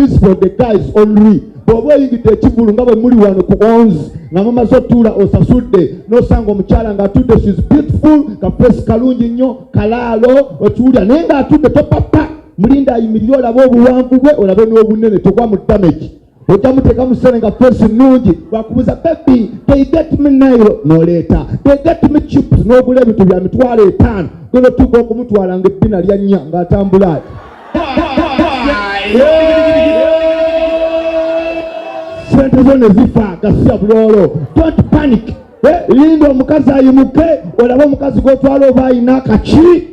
This for the guys only. Bw'oba oyingidde ekivvulu nga bwe muli wano ku Ons, nga mumaze otuula, osasudde, n'osanga omukyala ng'atudde, she's beautiful, ka face kalungi nnyo, kalaalo, okiwulira, naye ng'atudde, topapa, mulinda ayimirire olabe obuwanvu bwe, olabe n'obunene, togwa mu damage. Ojja muteeka mu ssente nga face nnungi, lwakubuza, "Baby, they get me nairo," n'oleeta, "They get me chips," n'ogula ebintu bya 50,000, genda otuuka okumutwala nga ebbina lya nnya ng'atambula ati. Sente zo ne zifa gasiya buloolo. Don't panic. Eh, linda omukazi ayimuke olabe omukazi gw'otwala oba ayina akaki.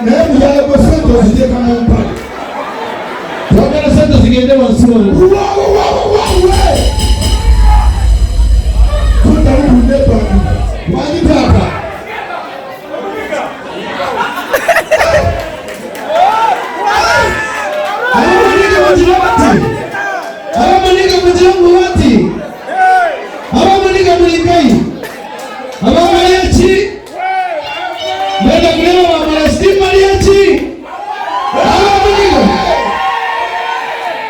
Naye muyago sente oziteeka mu mpale. Twagala sente zigende wansi wano. Wawe tuddamu kunnepangi wangi taata. Abamuniga mugira bati, abamuniga mugira ngo bati, abamuniga mulingayi, abamaleki mbega kureba bamaleki maleki abamuniga.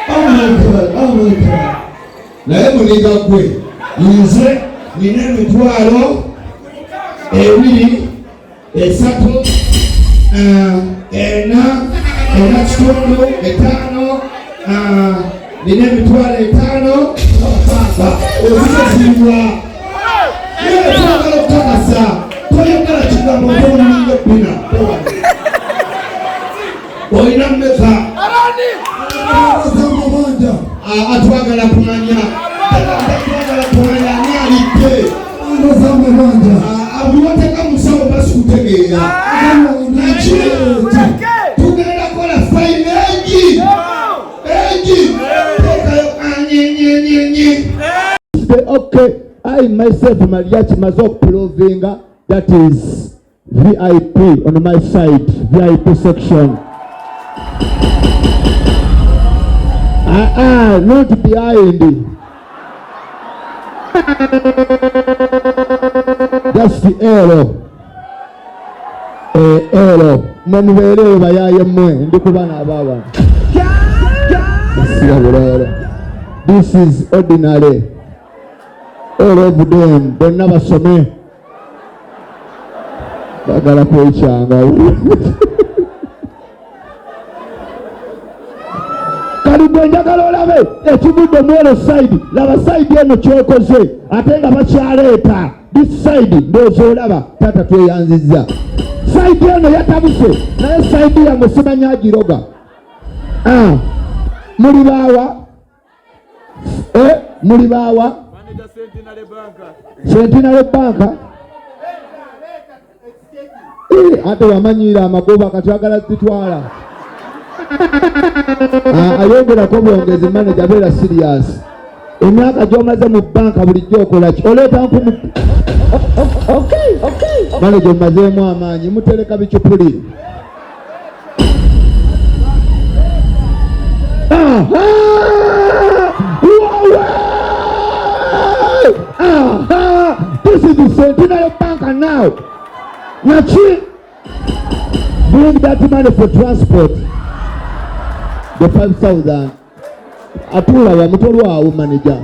Oh my God, oh my God. Naye muniga gwe, nze nina 20,000, 30, 4, 4.5, 5, nina 50,000. Papa ozizibwa, naye twagala okukakasa toyagala kigambo tomulinga ebbina. Olina mmeka? Amabanja. Atwagala kumanya, twagala kumanya ani alidde. Amabanja. Buli musawo basikutegeera. Naki tugenda kola fayiro egi egi teekayo anyenyenyenye. Okay, I myself, Mariachi, maze okuprovinga that is VIP on my side, VIP section. Ah, ah, not behind. Just the arrow. Eh, arrow. Mwe mubeereyo bayaye mmwe, ndi ku bana abawa. Siya bulolo. This is ordinary. All of them, bonna basome. Bagala kwekyanga. Kali gwe njagala olabe ekivudde mu ero side, laba side eno kyokoze, ate nga bakyaleeta this side. Ndowooza olaba taata tweyanzizza. Side eno yatabuse, naye side yammwe simanyi agiroga. Ah, muli baawa? Eh, muli baawa? Centenary Bank. Eh, ate wamanyiira amagoba, kati agala zitwala. Ah, ayongerako bwongezi. Manager, beera serious. Emyaka gy'omaze mu bbanka bulijjo okola ki? Oleeta nkumu. Manager omazeemu amaanyi, mutereka bicupuli. Aha! Wawe! Aha! This is the Centenary Bank now. Naki? Bring that money for transport. The 5,000. Atuula wa mutolwawo manager.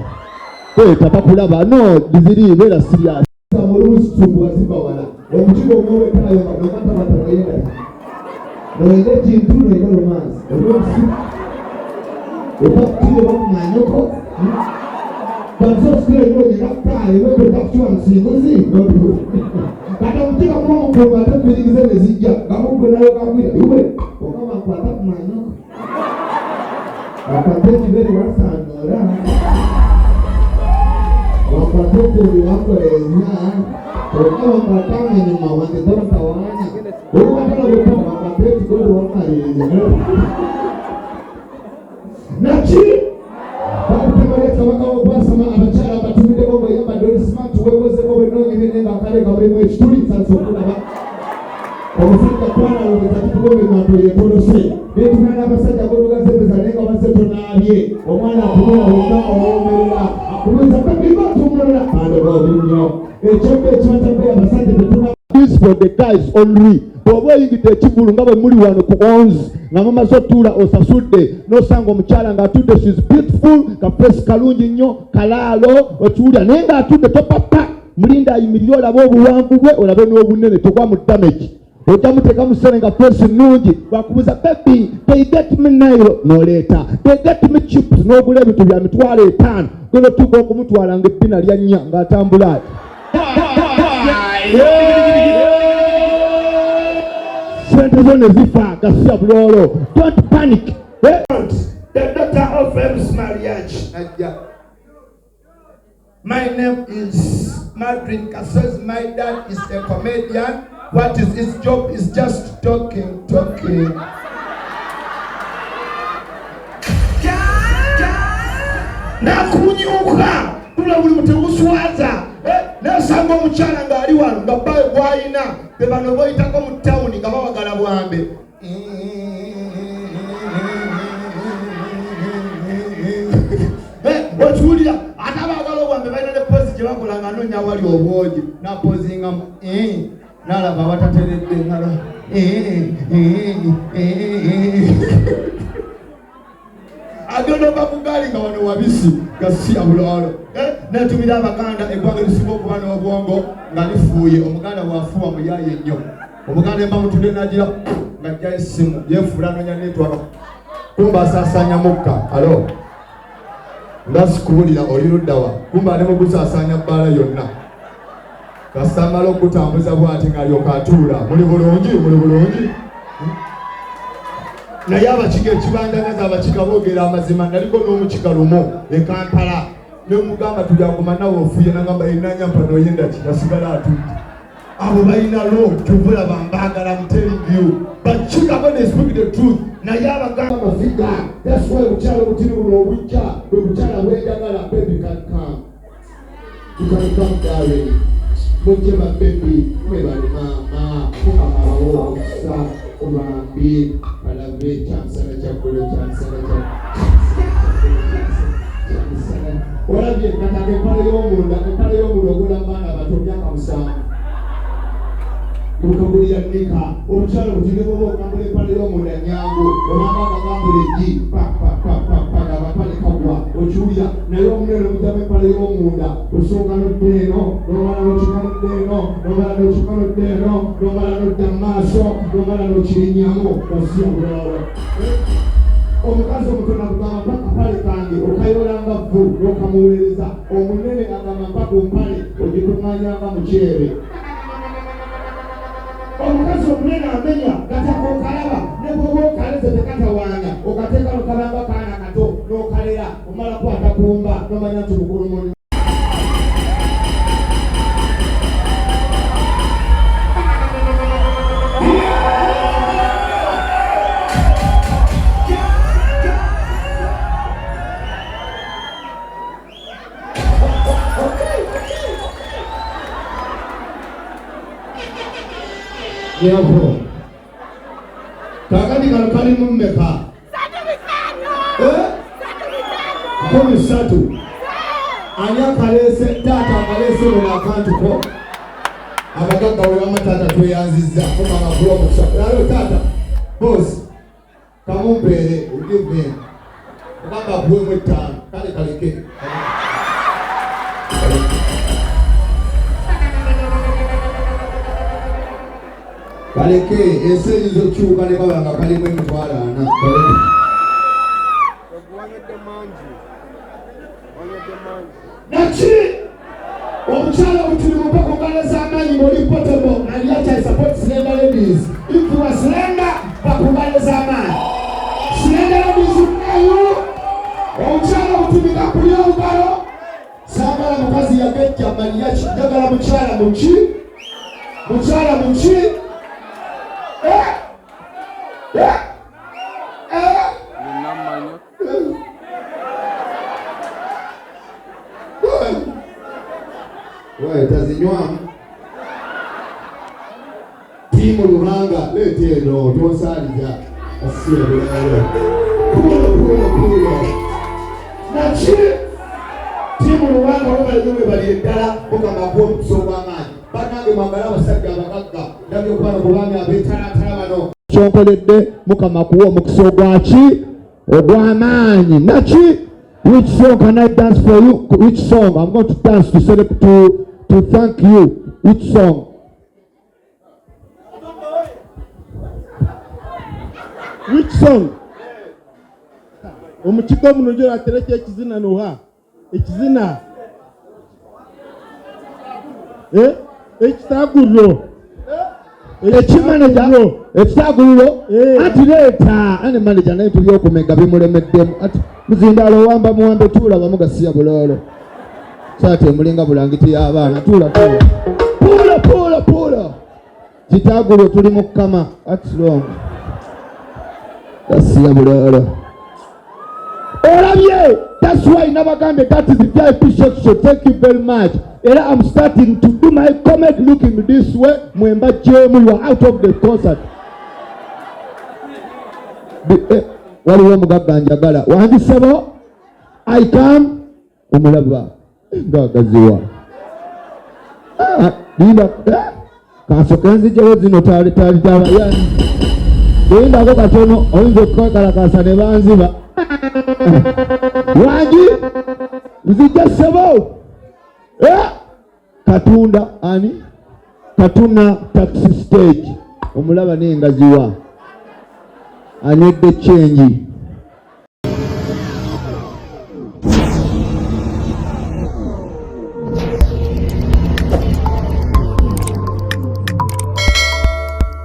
Hey, tabakulaba. No, diziri beera serious. Omukigo omwowetaayo nga nomatabata noyenda noyenda ekintu noyenda romansi olwosi obakutire bakumanyoko basosikire nonyekakutaye wekotakukiwa musinguzi kati omukiga muba ate firigize nezijja gamugwe nayo gagwira iwe okaba nkwata kumanyoko akwate ekibere wasanura wakwate okuli wakolenya okaba nkwatanga enyuma wange tontawanya olubatala wakwate ekigolo wamaliriza naki bakutemaleta abagabo okwasama abakyala batumiddeko ng'oyambadde oli smart wekozeko bwennoonyebye nga akale nga mulimu ekituli nsanze okulaba omusajja twanalowooza tutugombe bantu yetolose netumira n'abasajja godogaze naye nga bazze tonaabye omwana akunona wonna owoomerera akubuuza babiba otumulula bandoba obunnyo ekyembe ekibatabbe abasajja tetuna. This for the guys only. Bw'oba oyingidde ekivvulu nga bwe muli wano ku Ons nga mumaze otuula osasudde n'osanga omukyala ng'atudde, she's beautiful, ka face kalungi nnyo, kalaalo okiwulira, naye ng'atudde topapa, mulinda ayimirire olabe obuwanvu bwe olabe n'obunene, togwa mu damage. Ojja muteeka mu ssente nga face nnungi, bwakubuza, "Baby, they get me nairo," n'oleeta, "They get me chips," n'ogula ebintu bya 50,000, genda otuuka okumutwala nga ebbina lya nnya ng'atambula sente zo ne zifa gasiya buloolo. Don't panic, eh? The daughter of Ems Mariachi. Najja. My name is Madrin Kasozi. My dad is a comedian. What is his job? Is just talking, talking. Nakunyuka tula buli muteguswaza nesanga omukyala ng'ali wano nga bbawe gwayina be bano boyitako mu tawuni nga bawagala bwambe. Okiwulira ate abaagala obwambe balina ne pose gye bakola nga anoonya awali obwogi napozingamu nalaba awatateredde nala agenda ova ku gaali nga wano wabisi gasiya buloolo. Netumira abaganda, eggwanga erisinga okuba n'obwongo nga lifuuye. Omuganda bwafuuwa muyaaye nnyo. Omuganda emba mutudde nagira ng'ajjayo essimu yeefuula anoonya network, kumba asaasaanya mukka. Alo, nga sikubulira oli luddawa? Kumba ali mu gusaasaanya bbaala yonna. Kasita amala okutambuza bw'ati ng'alyoka atuula, "Muli bulungi, muli bulungi." Naye abakiga ekibandagaza abakiga boogera amazima. Naliko n'omukiga lumu e Kampala nemugamba tulyaguma nawe ofuye, nagamba enanya mpa noyenda ki, yasigala atudde. Abo balina lo kyovulaba mbagala. I'm telling you, bakiga when they speak the truth. Naye abagamba amafiga. That's why obukyala obutiri buno obujja bwe bukyala bwenjagala. Baby can come, you can come, darling. Mujje ba baby, mwebale maama, mukama abawe omukisa obambi balabe kyamusana kyaggulo kyamusana kyamusana. Olabye kataka empale y'omunda, empale y'omunda ogula mu baana bato myaka 7 okagulira nika omukyala butine bwoba okambula empale y'omunda nyangu obanga akagambula eggi papapapapa ng'akapale kagwa okiwulira. Naye omunene omugyamu empale y'omunda osooka nodda eno nomala nokyuka nodda eno nomala nokyuka nodda eno nomala nodda mu maaso nomala nokirinyamu gasiya bulala. Omukazi omutono akugamba mpa kapale kange, okayolanga vvu n'okamuweereza. Omunene agamba mpa ku mpale, ogikuŋŋaanyanga mukyere. Omukazi omunene amenya gataka okalaba ne bwoba okaleze tekatawaanya okateeka nokabanga kaana kato n'okalera omala kwata kumba nomanya nti mukulu munne. Nyabo. Kakati kano kalimu mmeka? Eh? 13. Ani akaleese? Taata akaleese muno akantu ko. Abagagga bwe bama taata tweyanzizza. Mukama akuwe omukisa. Lalo taata. Boss. Kamumpeere, give me. Kubanga akuweemu 5. Kale kaleke. Kaleke, ensi eyinza okukyuka ne baba nga kalimu 40,000. Naki omukyala obutuli mumpe ku ngalo z'amaanyi ng'oli portable and yet I support slender ladies. If you are slender, va ku ngalo z'amaanyi. Slender ladies nayo omukyala obutuli nga kuli olugalo. Saagala mukazi yagejja maniyaki, njagala mukyala muki? Mukyala muki? Eh? Eh? Eh? Wewe tazinywamu. Tiimu Luhanga leeta eno tonsaaliza. Asiya bulalo. Pulo pulo pulo. Naki tiimu Luhanga webale nnyo webali eddala Mukama akuwe omukisa ogw'amaanyi. Bannange mwagale abasajja abagagga. Ndabye okuba ku baami abeetalatala bano. Kyonkoledde Mukama akuwe omukisa ogwaki? Ogw'amaanyi. Naki which song can I dance for you? Which song? I'm going to dance to celebrate, to thank you. Which song? Which song? Omukigo muno gyo atereka ekizina noha? Ekizina. Eh? Ekitaguriro. Ekimanager, ekitaguriro. Eh. Ati leeta, ani manager naye tuli okumega bimulemeddemu. Ati muzindaalo owamba muwambe tuula bamu gasiya buloolo. Saati emulinga bulangiti y'abaana tuula tuula. Puula puula puula. Kitaguriro tuli mu kama. That's wrong. Gasiya buloolo. Olabye, that's why nabagambye that is the VIP section. Thank you very much. Era I'm starting to do my comedy looking this way. Mwemba jemu, you are out of the concert. Waliwo omugagga njagala. Wandisebo, I come, omulaba ng'agaziwa. Linda, kansooke nziggyewo zino taali taali taali. Lindako katono oyinza okwekalakaasa ne banziba. Wangi nzijja ssebo. Katunda ani? Katuna taxi stage. Omulaba n'engaziwa. Anywedde change.